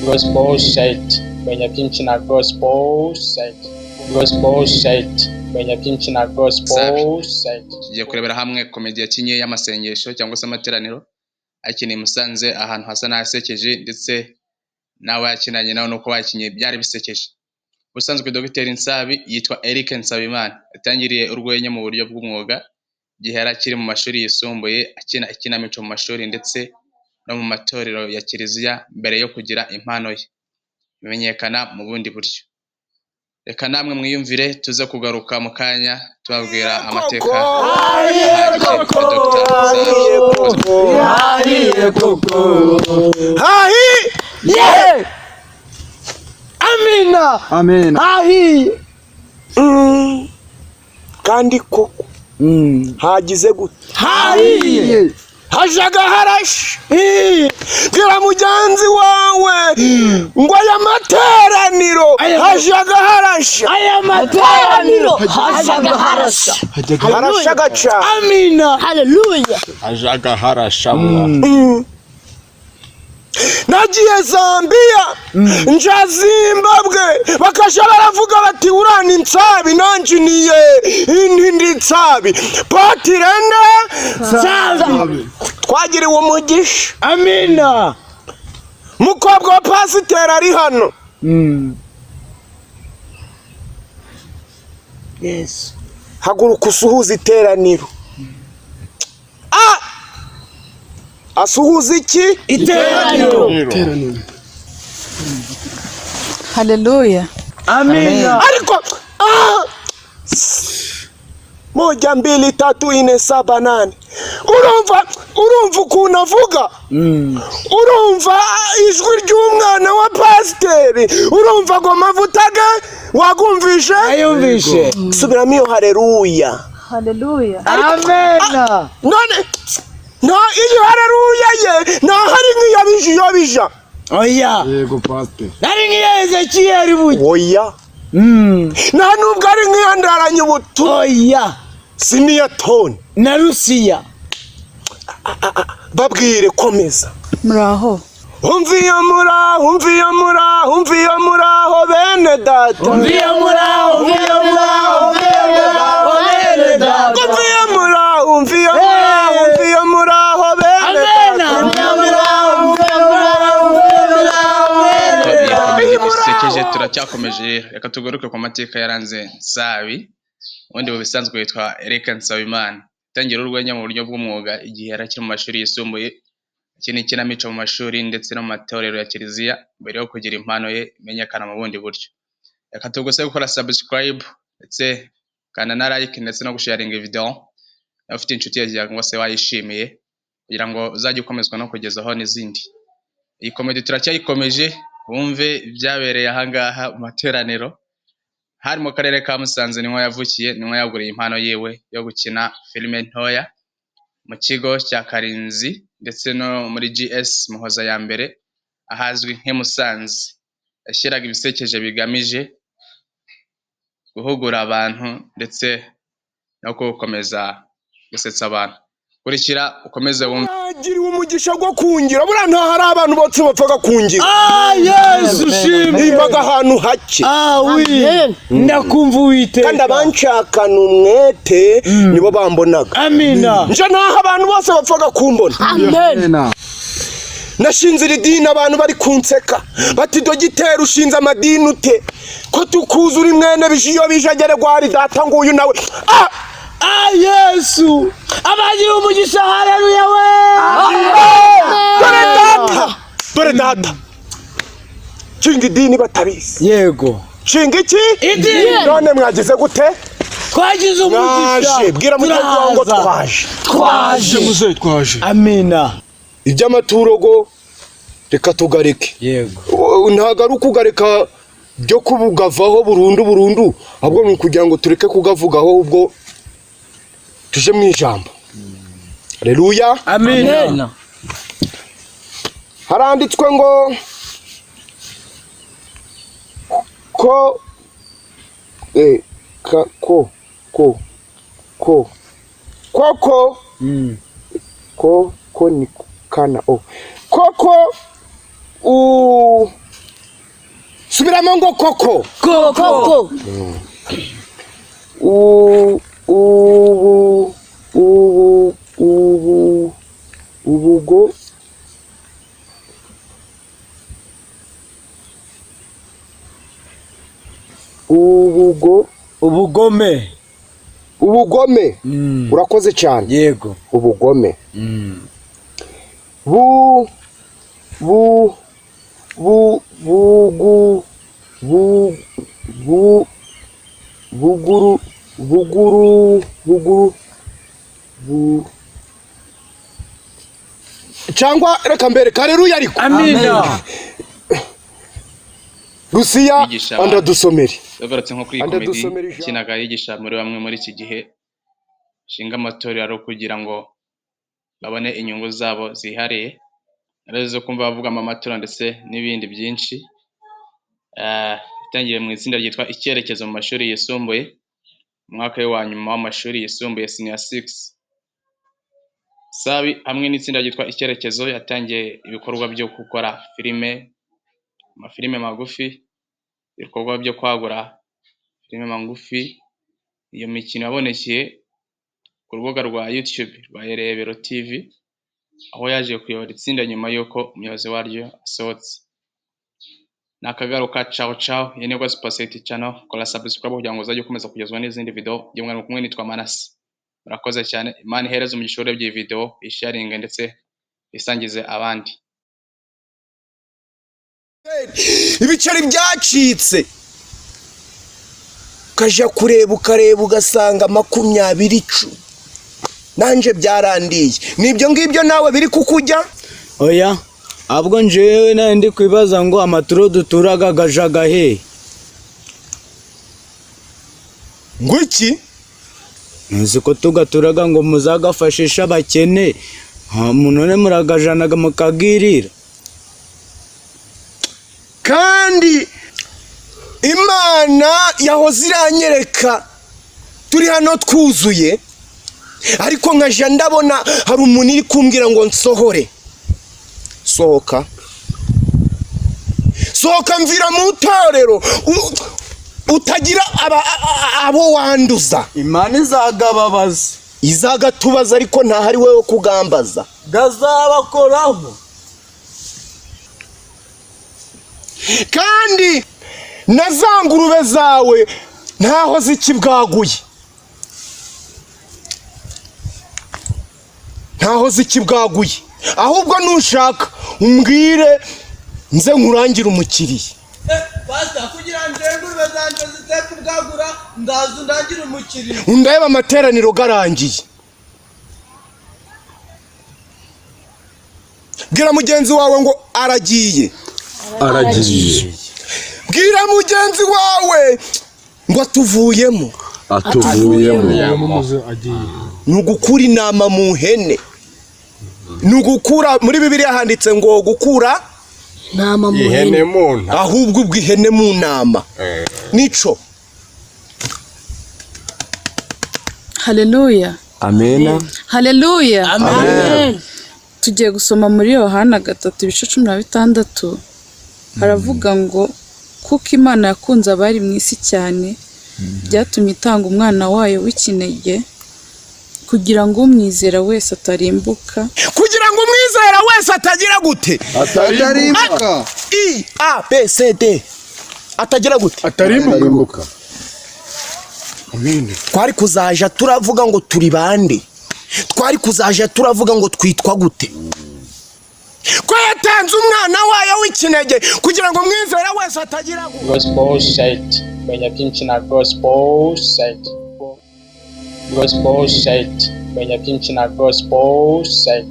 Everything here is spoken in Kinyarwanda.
Gospel Site. Menya byinshi na Gospel Site. Gospel Site. Menya byinshi na Gospel Site. Tugiye kurebera hamwe comedy yakinye y'amasengesho cyangwa se amateraniro akiniye i Musanze, ahantu hasa n'ahasekeje, ndetse n'abo yakinanye nabo nuko bakinye byari bisekeje. Ubusanzwe Dr Nsabi yitwa Eric Nsabimana, yatangiriye urwenya mu buryo bw'umwuga igihe yari akiri mu mashuri yisumbuye, akina ikinamico mu mashuri ndetse no mu matorero ya kiliziya mbere yo kugira impano ye imenyekana mu bundi buryo. Reka namwe mwiyumvire, tuze kugaruka mu kanya tubabwira amateka ahagije ya Dr Nsabi. Hahiye koko. Hahiye! Amina. Amen. Hahiye. Kandi koko hagize gute? Hahiye. Hajaga harashe. Bwira mugenzi wawe ngo aya materaniro hajaga harashe. Aya materaniro hajaga harasha. Harashaga cane. Amina. Haleluya. Hajaga harashabwa. Nagiye Zambiya, nja Zimbabwe, bakaja baravuga bati urana insabi, nanje niye indi nsabi patirene. Nsabi. Twagiriwe umugisha. Amina. Mukobwa wa pasiteri ari hano. Yesu. Haguruka usuhuze iteraniro. Ah! Asuhuza iki? Iteraniro. Haleluya. Amina. Ariko ah! Moja, mbili, tatu, ine, saba, nane. Urumva ukuntu avuga, urumva ijwi ry'umwana wa pasiteri, urumva ngo mavuta ge wagumvishe. Ayumvishe. Subiramo iyo haleluya. Haleluya. Amina. None nta iyo haleluya ye ntahari nk'iyabije iyo bija. Oya. Yego pastor. Nari nk'iya Ezekiyeli buke. Oya, nta nubwo ari nk'iyandaranye ubutumwa. Oya. Si n'iya toni. Na Rusiya. Babwire, komeza. Muraho. Umva iyo muraho, umva iyo muraho, umva iyo muraho bene data. Umva iyo muraho, umva iyo muraho, umva iyo muraho bene data. Umva iyo muraho, umva iyo muraho, umva iyo muraho bene Amena. data. Umva iyo muraho, umva iyo muraho, umva iyo muraho bene data. Iyi comedy isekeje turacyakomeje. Reka tugaruke ku mateka yaranze Nsabi. Ubundi mu bisanzwe yitwa Eric Nsabimana, yatangira urwenya mu buryo bw'umwuga igihe yari akiri mu mashuri yisumbuye, akina ikinamico mu mashuri ndetse no mu matorero ya kiliziya mbere yo kugira impano ye imenyekana mu bundi buryo. Reka tugusabe gukora subscribe ndetse kanda na like ndetse no gusharinga video niba ufite inshuti yawe cyangwa se wayishimiye, kugira ngo uzajye ukomezwa no kugezaho n'izindi. Iyi comedy turacyayikomeje, wumve ibyabereye ahangaha mu materaniro. Hari mu karere ka Musanze, niho yavukiye, niho yaguriye impano yiwe yo gukina filime ntoya mu kigo cya Karinzi ndetse no muri GS Muhoza ya mbere, ahazwi nk'i Musanze. Yashyiraga ibisekeje bigamije guhugura abantu ndetse no gukomeza gusetsa abantu. Kurikira ukomeze wumve. Mwagiriwe umugisha wo kungira, buriya nta hari abantu bose bapfaga kungira. Ah, Yesu ushimwe. Nimbaga ahantu hake. Ah oui. Amen. Ndakumva Uwiteka. Kandi abanshakana umwete nibo bambonaga. Amina. Nje ntaho abantu bose bapfaga kumbona. Amen. Amen. Nashinze iri dini abantu bari kunseka bati dogiteri ushinze amadini ute ko tukuza uri mwene bije iyo bije agere gwari data nguyu nawe ah! Ah Yesu. Abagira umugisha, haleluya we. Dore data, dore data, nshinga idini batabizi. Yego. Nshinga iki? Idini. None mwagize gute? Twagize umugisha. Mwaje, bwira mugenzi wawe ngo Turaza. twaje. Twaje. Muzehe twaje. Amina. Iby'amaturogo reka tugareke. Yego. Ntabwo ari ukugareka byo kubugavaho burundu burundu, ahubwo ni ukugira ngo tureke kugavugaho, ubwo tuje mu ijambo. Haleluya. Amina. Haranditswe ngo ko ka ko ko ko koko ko ko ni kana o koko u Subiramo ngo koko. Koko. U ubu ubu ubu ubugo ubugo Ubugome. Ubugome. Urakoze cyane. Yego. Ubugome. Bu bu bu bugu bu bu buguru buguru buguru bu cyangwa reka mbere kareruya ariko. Amina. Rusiya Yigisha abantu. andadusomere. Yagarutse nko kuri iyi komedi Andadusomere ijambo. yakinaga yigisha muri bamwe muri iki gihe bashinga amatorero ari ukugira ngo babone inyungu zabo zihariye, arizo zo kumva bavugamo amaturo ndetse n'ibindi byinshi. Yatangiye mu itsinda ryitwa Icyerekezo mu mashuri yisumbuye, mu mwaka we wa nyuma w'amashuri yisumbuye senior six. Nsabi hamwe n'itsinda ryitwa Icyerekezo yatangiye ibikorwa byo gukora filime, amafilime magufi, ibikorwa byo kwagura filime magufi. Iyo mikino yabonekeye ku rubuga rwa YouTube rwa Irebero TV, aho yaje kuyobora itsinda nyuma y'uko umuyobozi waryo asohotse. Nakagaruka, cawu cawu. Iyi ni Gospel Set Channel, kora subscribe kugira ngo uzajye ukomeza kugezwa n'izindi video. Jye mwari kumwe nitwa Manase. Murakoze cyane, Imana ihereze umugisha urebye iyi video, isharinge ndetse isangize abandi. Ibiceri byacitse, ukajya kureba ukareba ugasanga 20, 10. Nanje byarandiye. Nibyo ngibyo nawe biri kukujya. Oya, ahubwo njyewe nari ndi kwibaza ngo amaturo duturaga gajaga he? Ngo iki? Nzi ko tugaturaga ngo muzagafashishe abakene, none muragajanaga mukagirira. Kandi Imana yahoze iranyereka turi hano twuzuye, ariko nkaja ndabona hari umuntu iri kumbwira ngo nsohore. Sohoka, sohoka, mvira mu itorero utagira abo wanduza. Imana izagababaza. Izagatubaza, ariko ntahari wowe kugambaza. Gazabakoraho. Kandi na za ngurube zawe ntaho zikibwaguye, ntaho zikibwaguye. Ahubwo nushaka umbwire nze nkurangire umukiriya. Pastor, kugira ngo ingurube zanjye ziteke ubwagura, ndaza undangire umukiriya. Undebe amateraniro garangiye. Bwira mugenzi wawe ngo aragiye. Aragiye. Bwira mugenzi wawe ngo atuvuyemo. Atuvuyemo. Ni ugukura intama mu hene. Ni ugukura, muri Bibiliya handitse ngo gukura Ntama mu ihene hene. mu nta. Ahubwo ubwo ihene mu ntama. Nico. Haleluya. Amena. Haleluya. Amen. Tugiye gusoma muri Yohana 3:16, haravuga ngo kuko Imana yakunze abari mu isi cyane, byatumye itanga umwana wayo w'ikinege, kugira ngo umwizera wese atarimbuka. Kugira ngo umwizera wese atagira gute? Atarimbuka. I A B C D. Atagira gute? Atarimbuka. Twari kuzaja turavuga ngo turi bande? Twari kuzaja turavuga ngo twitwa gute? Ko yatanze umwana wayo w'ikinege kugira ngo umwizera wese atagira gute? Gospel Set. Menya byinshi na Gospel Set. Gospel Set. Menya byinshi na Gospel Set.